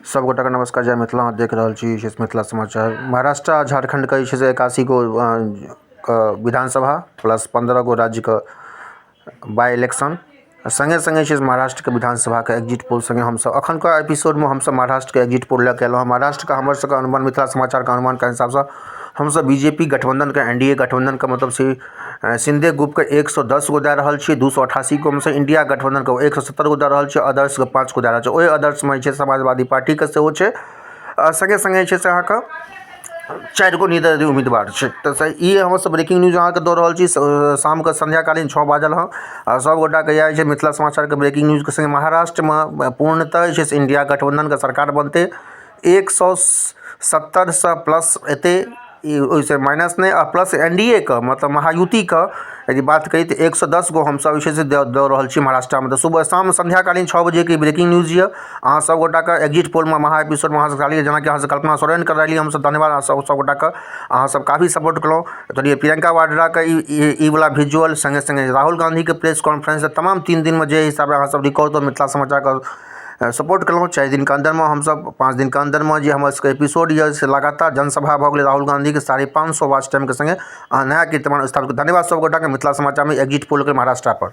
सब गोटाके नमस्कार, जय मिथिला। अहाँ देख रहल छी जे छै मिथिला समाचार। महाराष्ट्र आ झारखण्डके जे छै से 81 गो के विधानसभा प्लस 15 गो राज्यके बाय इलेक्शन, सङ्गे सङ्गे छै महाराष्ट्रके विधानसभाके एग्जिट पोल। सङ्गे हमसभ एखनका एपिसोडमे हमसभ महाराष्ट्रके एग्जिट पोल लऽ कऽ एलहुँ हँ। महाराष्ट्रके हमर सबके अनुमान, मिथिला समाचारके अनुमानके हिसाबसँ हमसभ बीजेपी गठबन्धनके, एनडीए गठबन्धनके, मतलब शिंदे ग्रुपके 110 गो दए रहल छियै, 288 गो हमसभ इंडिया गठबन्धनके 170 गो दए रहल छियै, अदर्सके 5 गो दए रहल छियै। ओहि अदर्समे जे छै समाजवादी पार्टीके सेहो छै आ सङ्गे सङ्गे जे छै से अहाँके चारि गो निर्दलीय उम्मीदवार छै। तऽ ई हमर सब ब्रेकिंग न्यूज अहाँके दऽ रहल छी शामके सन्ध्याकालीन 6 बाजल हँ आ सब गोटाके इएह जे छै मिथिला समाचारके ब्रेकिंग न्यूजके सङ्गे महाराष्ट्रमे पूर्णतः जे छै से इंडिया गठबन्धनके सरकार बनतै, 170सँ प्लस एतै ई, ओहिसँ माइनस नहि। आ प्लस एनडीए के, मतलब महायुतिके यदि बात करी तऽ 110 गो हमसभ जे छै से दऽ रहल छी महाराष्ट्रमे। तऽ सुबह शाम सन्ध्याकालीन 6 बजेके ब्रेकिंग न्यूज यऽ अहाँ सब गोटाके एग्जिट पोलमे महा एपिसोडमे अहाँ सब जेनाकि अहाँ सब कल्पना सोरेनके रैली। हमसभ धन्यवाद अहाँ सब गोटाके, अहाँ सब काफी सपोर्ट केलहुँ। तऽ प्रियंका वाड्राके ई ई वला विजुअल, सङ्गे सङ्गे राहुल गाँधीके प्रेस कॉन्फ्रेंस, तमाम 3 दिनमे जे हिसाबे अहाँ सब रिकॉर्ड मिथिला समाचारके सपोर्ट केलहुँ, 4 दिनके अन्दरमे हमसभ, 5 दिनके अन्दरमे जे हमर सबके एपिसोड यऽ से लगातार जनसभा भऽ गेलै राहुल गाँधीके, 550 वाच टाइमके सङ्गे अहाँ नया कीर्तिमान स्थापित। धन्यवाद सब गोटाके मिथिला समाचारमे एग्जिट पोलके महाराष्ट्र पर।